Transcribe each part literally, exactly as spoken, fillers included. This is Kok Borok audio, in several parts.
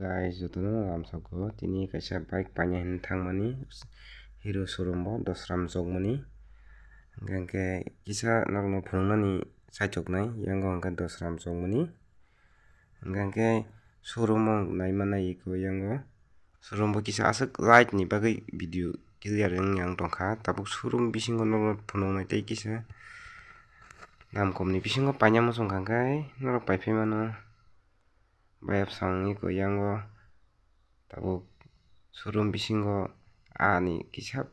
Guys, jotono lamsoko tini kaisa bike paina hinwi thangmani Hero showroom o dosram chokmani. Hingkhe kisa norokno phunuknani saichoknai, yango hingkhe dosram chokmani. Hingkhe showroom o naimannai eko yango. Showroom bo kisa aswk light ni bagwi video clear wngya wng tongkha. Tabuk showroom bisingo norokno phunuknai tei kisa dam komni bisingo paina muchung kha hingkhe norok paiphai mano. Bayapsong ni koyango tabuk showroom bisingo ani kisa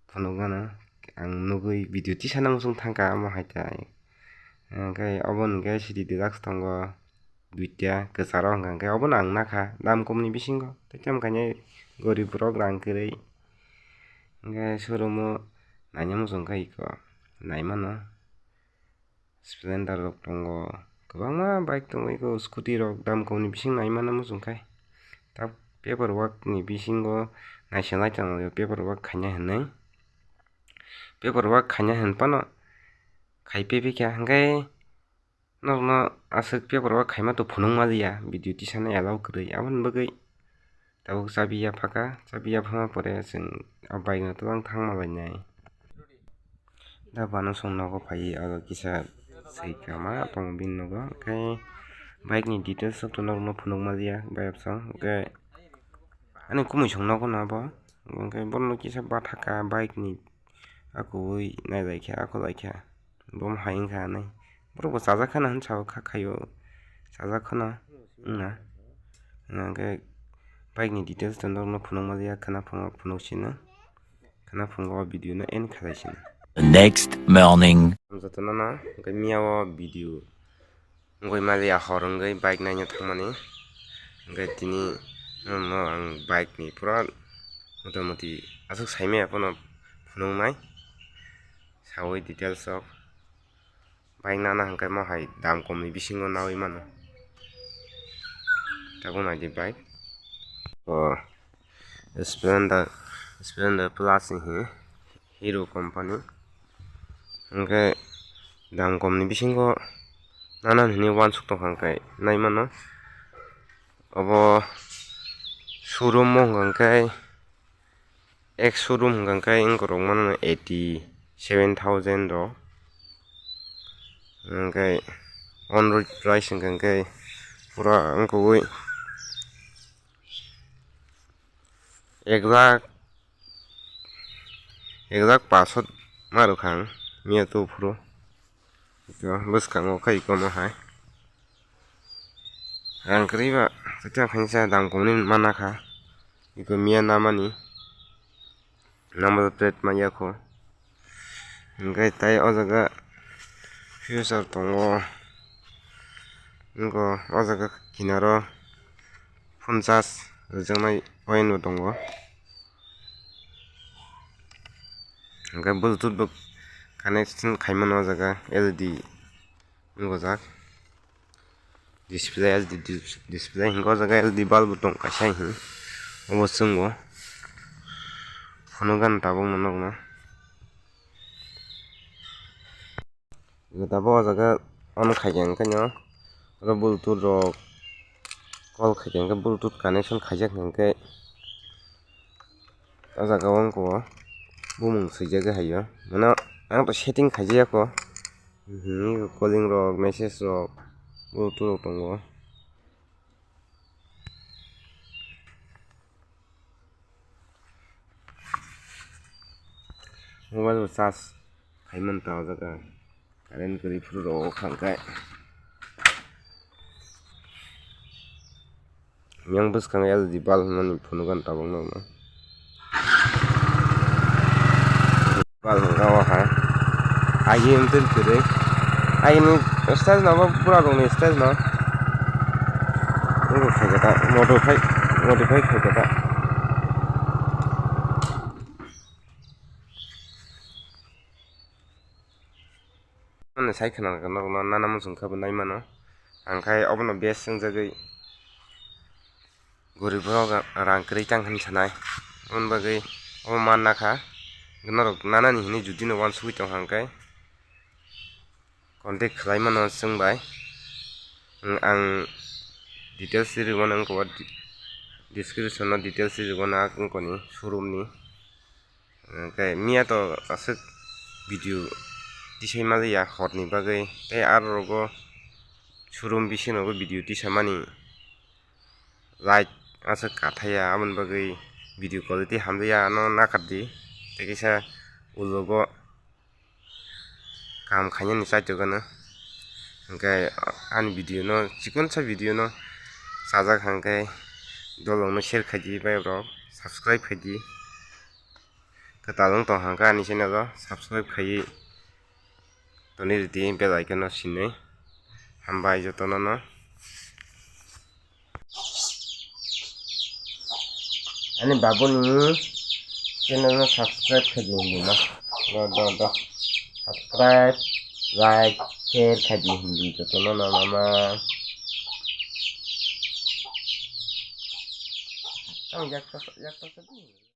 phunukgano ang nugwi video tisana muchung thangkha omo hai tai. Hingkhe obo hingkhe C D Deluxe tongo duita kwcharo hingkha hingkhe obono ang nakha dam komni bisingo tei tamo kainwi gorib borok rang kwrwi hingkhe showroom o naina muchung kha eko naimano. Splendor rok tongo, kwbangma bike tongo, eko scooty rok dam komni bising naimano muchung khai. Ta paper work ni bisingo naisingwlai tongo, paper work khaina hinwi. Paper work khaina hinphano khai phaikha, hingkhe norokno aswk paper work khaima to phunukma liya, video tisana allow kwrwi, aboni bagwi. Tabuk chabi yaphakha, chabi yaphama pore chwng o bike no twlang thangma lainai. Da bano chwng nogo phaiwi oro kisa swi kama tongo bini nogo, hwnkhe bike ni details rok to norokno phunukma liya bayapsong, hwnkhe ani kumui chwng nogo no abo, hwnkhe bono kisa bathaka bike ni akuwi nailaikha, akulaikha. Bo hai wngkha hinwi. Borok bo chajak khana hinwi sao kha khaio. Chajak khana wngna. Hwnkhe bike ni details to norokno phunukma liya khwna phungo phunuk sino. Khwna phungo o video no end khalai sino. The next morning. Jotono no hwnkhe miya o video wngwi ma liya hor wngwi bike naina thangmani. Hwnkhe tini no ang bike ni pura motamoti aswk saimaya phano phunuknai. Sawi details rok. Bike nana hwnkhe mo hai dam komni bisingo nawi mano. Tabuk naidi bike. O Splendor, Splendor Plus ni hi Hero company. Hwnkhe dam komni bisingo nana hinwi uansuk tongkha hwnkhe nai mano. Obo showroom o hwnkhe Ek showroom hwnkha khe wng kwrwngmano eighty seven thousand rok. Hwnkhe on road price hwnkha khe pura wngkukwi ek lakh, ek lakh paso ma rwkha ang miya to phuru. Ito bwskango khe ikono hai. Rang kwrwi ba kwchang khaisa dam komni mana kha. Iko miya namani. Number plate manya kho. Hwnkhe tai o jaga future tongo. Wngkho o jaga kinaro phone charge rwjaknai point bo tongo. Hwnkhe Bluetooth bo connection khaimano o jaga L E D wngkha o jaga. Display L E D dis-, display hwnkhe o jaga L E D bulb bo tong kaisa hwnkhe obo chwngbo phunukgani tabukno nukna. Tabuk o jaga on khaikha hwnkhe no oro Bluetooth rok call khaikha hwnkhe Bluetooth connection khaijak hwnkhe o jaga o wngkha o bumung swijagwi haio mano ang to setting khaijak o. Calling rok message rok Bluetooth rok tongo. Mobile bo charge khaimani ta o jaga current kwrwi phuru rok kha hwnkhe. Yang bwskango L E D bulb hwnmani phunukgani tabukno. Bulb hwnkha o hai. Agi wngtwi kwrwi. Agini style no bo bura rokni style no. Obo khaikhe ta modify, modify khaikhe ta. Ani sai khwna norokno nana muchung khe bo nai mano. Ang khai obono best wngjagwi gorib borok rang kwrwi tang hinwi sanai. Aboni bagwi obo manna kha. Norok nanani hinwi judino uansugwi tongkha hwnkhe contact khlai mano chwng bai. Ang details rwmano wngkha o di-, Description o details rijak o na wngkoni showroom ni. Hwnkhe miya to aswk video tisai maliya horni bagwi, tei aro rogo showroom bisingo video tisamani light aswk kathaya, aboni bagwi video quality hamjaya, ano nakardi. Tei kisa ulogo kam khainani chaitokgano. Hwnkhe ani video no, chikonsa video no chajak hwnkhe dolongno share khaidi, bai rok subscribe khaidi. Kwtal wng tong hwnkhe ani channel o subscribe khaiwi tonwi rwdi, bell icon no sinwi. Hambai jotono no. Ani babuni channel no subscribe khaidi hindi ma. Do, do, do. Subscribe, like, share khaidi hindi jotono no mama. Tang yak ta, yak ta.